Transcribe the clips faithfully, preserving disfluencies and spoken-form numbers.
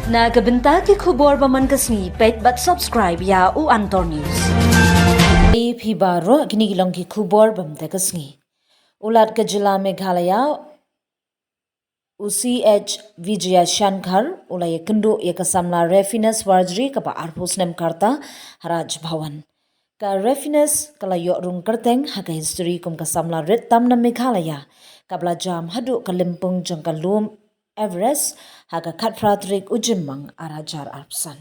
Na ka bynta ki khubor ba man ka sngi, peit bad subscribe ïa u Antor News. Ïa phi baroh, kine ki long ki khubor ba man ka sngi. U Lat ka jylla Meghalaya, u C H Vijayashankar, u la ïakynduh ïa ka samla Refiness Warjri kaba arphew snem ka rta ha Raj Bhavan. Ka Refiness ka la ïoh rung kyrteng ha ka history kum ka samla rit tam na Meghalaya kaba la jam haduh ka lympung jong ka lum Everest ha ka khatphra tarik u Jymmang ar hajar arphew san.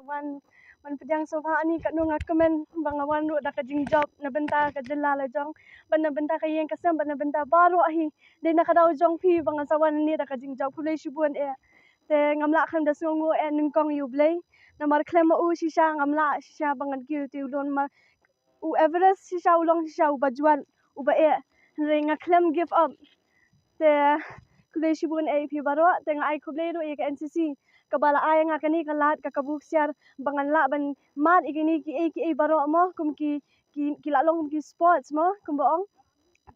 Wan, wan pdiang sngewbha ani, katno nga kmen ba nga wan ruh da ka jingjop na bynta ka jylla la jong, ba na bynta ka ïing ka sem, ba na bynta baroh hi. Dei na ka daw jong phi ba ngan sa wan ani da ka jingjop. Khublei shibun eh. Te ngam lah khlem da sngewnguh eh nyngkong ïa U Blei. Namar khlem ma u shisha ngam lah shisha ba ngan kiew te u lum ma u Everest shisha u long shisha uba jwat uba eh. Hynrei nga khlem give up. Te khublei shibun eh ïa phi baroh, te nga ai khublei ruh ïa ka N C C kaba la ai nga kane ka lad ka kabu ksiar ba ngan lah ban mad ïa kine kiei kiei baroh mo, kum ki, ki, ki la long kum ki sports mo, kumba ong.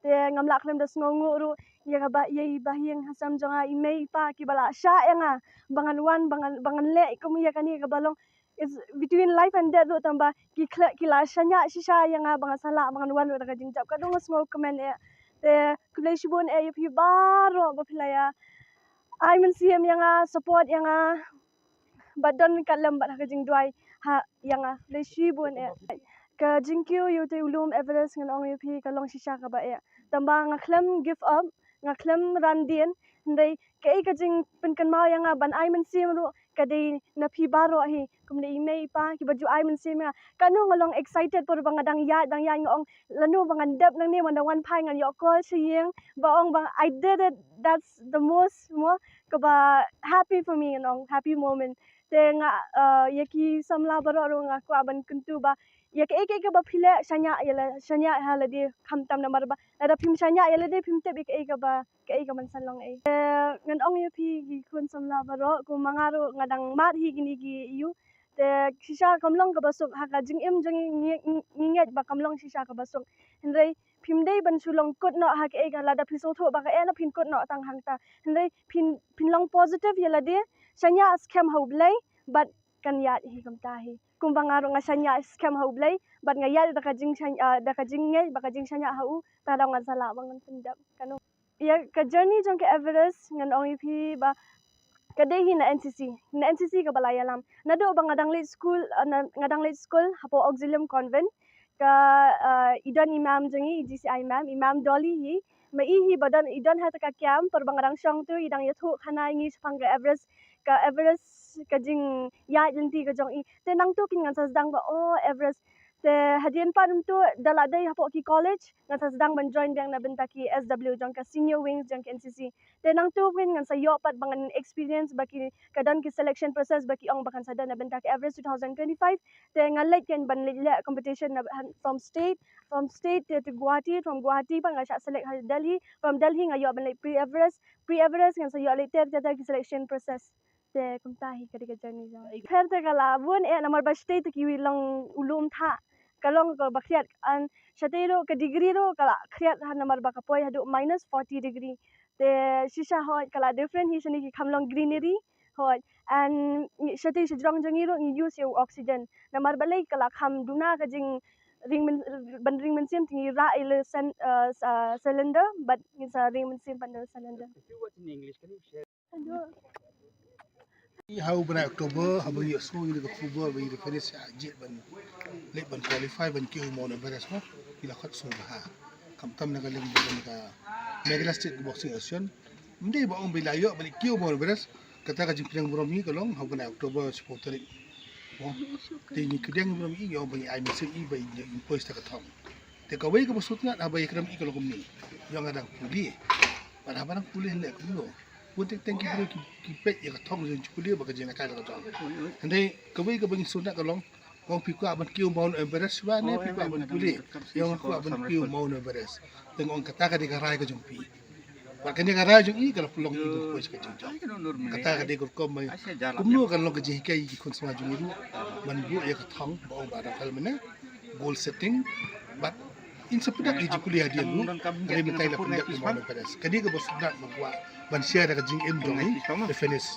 Te ngam lah khlem da sngewnguh ruh ïa kaba, ïa i bahaïing hasem jong nga, i mei i pa kiba la shah ïa nga ba ngan wan, ba ngan, ba ngan leh kum ïa kane kaba long, it's between life and death ruh, tangba ki khleh, ki la shaniah shisha ïa nga ba ngan sa lah, ba ngan wan ruh da ka jingjop. Katno nga sngewkmen eh. Te khublei shibun eh ïa phi baroh ba phi la ïa ai mynsiem ïa nga, support ïa nga, ba don ka lem bad ha ka jingduwai ha ïa nga. Khublei shibun eh. Ka jingkiew ïa u te u lum Everest ngan ong ïa phi ka long shisha kaba eh. Tangba nga khlem give up, nga khlem ran dien, hynrei kaei ka jingpynkynmaw ïa nga ban ai mynsiem ruh ka dei na phi baroh hi, kumne i mei i pa kiba ju ai mynsiem ïa nga. Katno nga long excited por ba nga dang ïaid, dang ïaid nga ong lano ba ngan dep nangne, man da wan phai ngan ïoh call sha ïing ba ong ba I did it, that's the most mo, kaba happy for me, ngan ong happy moment. Te nga, uh, ïa ki samla baroh ruh nga kwah ban kyntu ba ïa kaei kaei kaba phi leh shaniah ïa la, shaniah ha lade khamtam, namar ba lada phim shaniah ïa lade phim tip ïa kaei kaba, kaei kaban sa long ei. Eh, ngan ong ïa phi ki khun samla baroh, kum ma nga ruh nga dang mad hi kine ki ïa u. Te shisha kam long kaba suk ha ka jingim jong ngi, ngi, ngi ngeit ba kam long shisha kaba suk. Hynrei phim dei ban shu long kut noh ha kaei ka, lada phi sngewthuh ba kaei na phin kut noh tang hangta. Hynrei phin, phin long positive ïa lade, shaniah skhem ha U Blei bad kan ïaid hi kumta hi. Kumba nga ruh nga shaniah skhem ha U Blei bad nga ïaid da ka jingshaniah, ah, da ka jingngeit bad ka jingshaniah ha u, ta dang ngan sa lah ba ngan pyndep. Kano ïa ka journey jong ka Everest ngan ong ïa phi ba ka dei hi na N C C, na N C C kaba la ïalam. Naduh ba nga dang leit school, ah, na, nga dang leit school hapoh Auxilium Convent, ka, ah, i don i ma'am jong ngi, i G C I ma'am, i ma'am Dolly hi. Ma i hi ba don, i don ha kata ka camp por ba nga dang shong tu, i dang ïathuh khana ïa ngi shaphang ka Everest, ka Everest, ka jingïaid lynti ka jong i. Te nangtu kin ngan sa sdang ba, oh, Everest. Te hadien pat nangtu da la dei hapoh ki college ngan sa sdang ban join biang na bynta ki S W jong ka senior wings jong ka N C C. Te nangtu kin ngan sa ïoh pat ba ngan experience ba ki, ka don ki selection process ba ki ong ba kan sa don na bynta ka Everest two thousand twenty-five. Te nga leit kin ban leit leh competition na, from state, from state te, te Guwahati, from Guwahati pat nga shah select ha Delhi, from Delhi nga ïoh ban leit pre-Everest, pre-Everest ngan sa ïoh leit ter ter ter ki selection process. Te kumta hi ka dei ka journey jong. Pher te ka la bun eh, namar ba shatei te ki long u lum thah. Ka long kaba khriat, and shatei ruh ka degree ruh ka la khriat ha, namar ba ka poi haduh minus forty degree. Te shisha hooid ka la different hi, shane ki kham long greenery hooid. And shatei shajrong jong ngi ruh ngi use ïa u oxygen. Namar balei ka la kham duna ka jing ring myn-, ban ring mynsiem, te ngi rah ïa la sen-, uh, s-, uh, cylinder, but ngin sa ring mynsiem pat da cylinder. If you watch in English, can you share? Aduh. Ha u bnai October, haba ngi ïohsngew ïa ka khubor ba i Refiness ha jied ban leit ban qualify ban kiew Mount Everest mo, ngi la khot sngewbha. Khamtam na ka liang jong ka Meghalaya State Kickboxing Association. Ym dei ba ong ba i la ïoh ban kiew Mount Everest, kata ka jingpdiang burom ïa ngi ka long ha u bnai October shiphew tarik. Mo. Te ngi pdiang burom ïa ngi, ïa ong ba ngi ai mynsiem ïa i ba i poi sha ka thong. Te kawei kaba sngewtynnat haba ïakren ïa i ka long kumne. Ïa nga dang pule. Bad haba dang pule leh kumno. Bun teng teng ki briew ki, ki peit ïa ka thong jong ki pule bad ka jingïalehkai la ka jong. Hynrei kawei kaba ngi sngewtynnat ka long, ong phi kwah ban kiew Mount Everest, shuwa ne phi kwah ban pule. Ïa nga kwah ban kiew Mount Everest. Te nga ong kata ka dei ka rai ka jong phi. Bad kane ka rai jong i ka la pynlong i ban poi sha ka jingjop. Kata ka dei ka rukom ba kumno kan long ka jinghikai ïa ki khun samla jong i ruh ban buh ïa ka thong ba ong ba dang fel mynne. Goal setting bad In sa pyndak ïa jingkylli hadien ruh, hynrei mynta la pyndep ïa u Mohammed Perez. Kane kaba sngewtynnat ba kwah ban share da ka jingim jong ngi, the finish.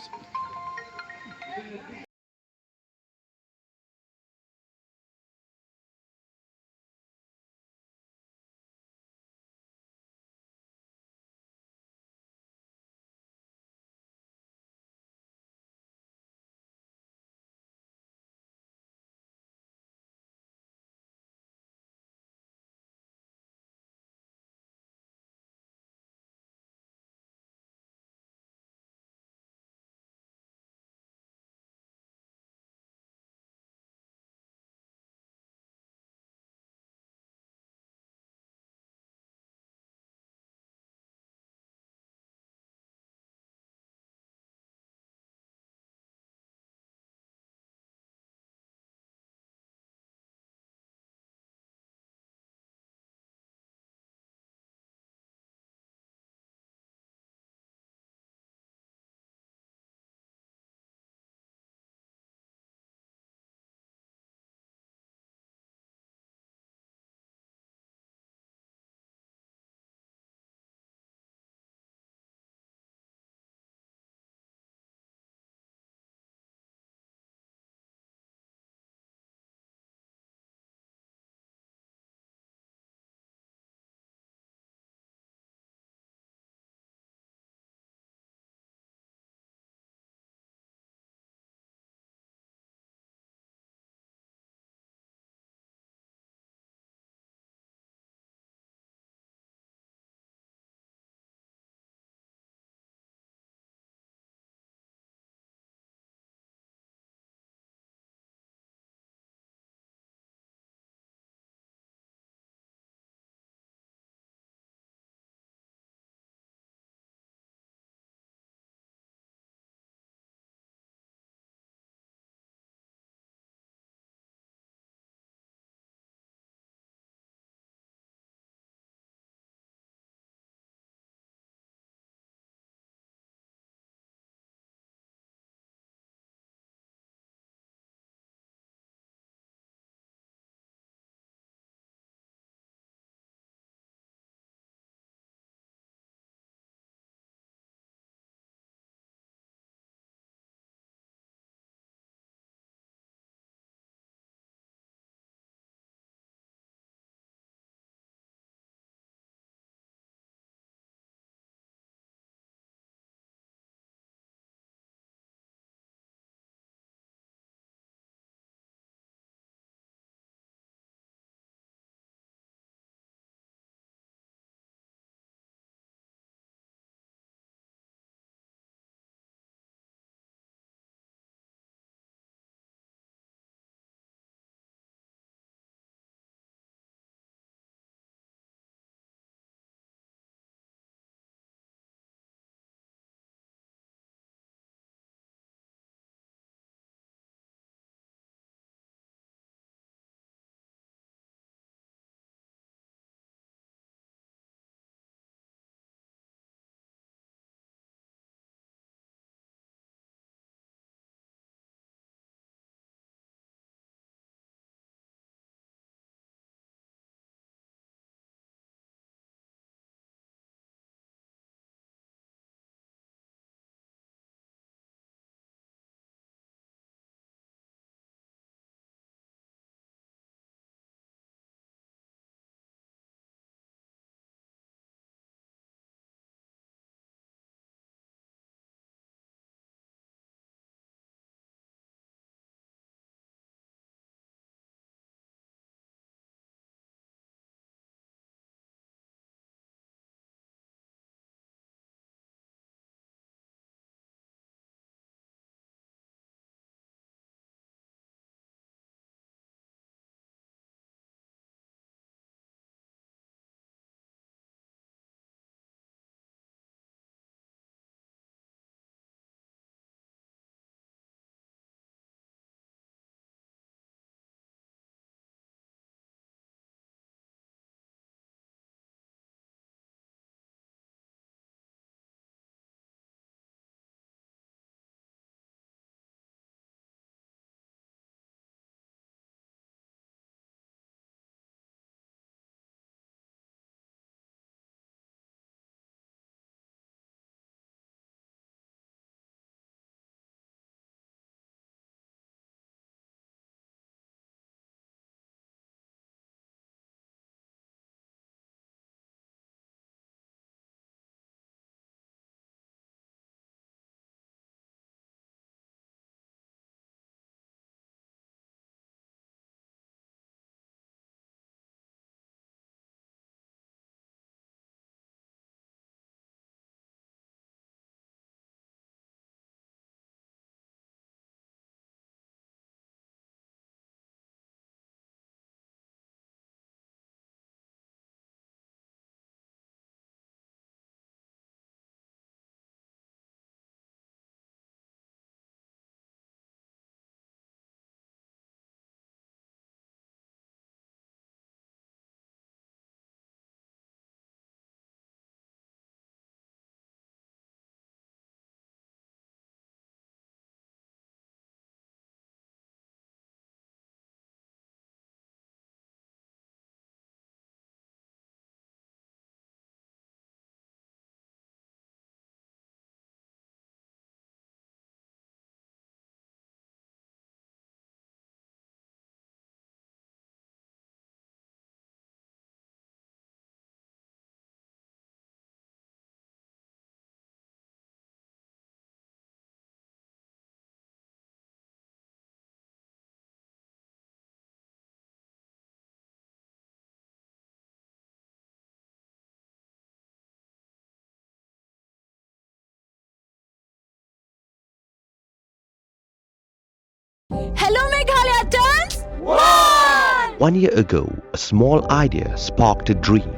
Hello Meghalaya turns one! One year ago, a small idea sparked a dream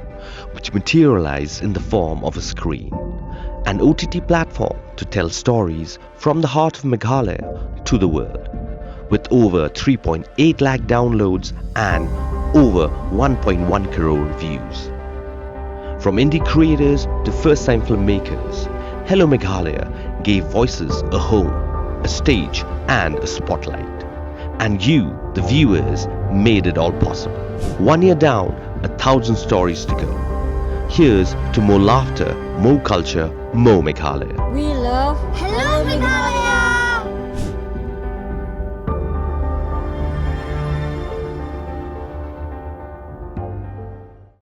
which materialized in the form of a screen, an O T T platform to tell stories from the heart of Meghalaya to the world, with over three point eight lakh downloads and over one point one crore views. From indie creators to first time filmmakers, Hello Meghalaya gave voices a home, a stage, and a spotlight. And you, the viewers, made it all possible. One year down, a thousand stories to go. Here's to more laughter, more culture, more Meghalaya. We love Hello Meghalaya!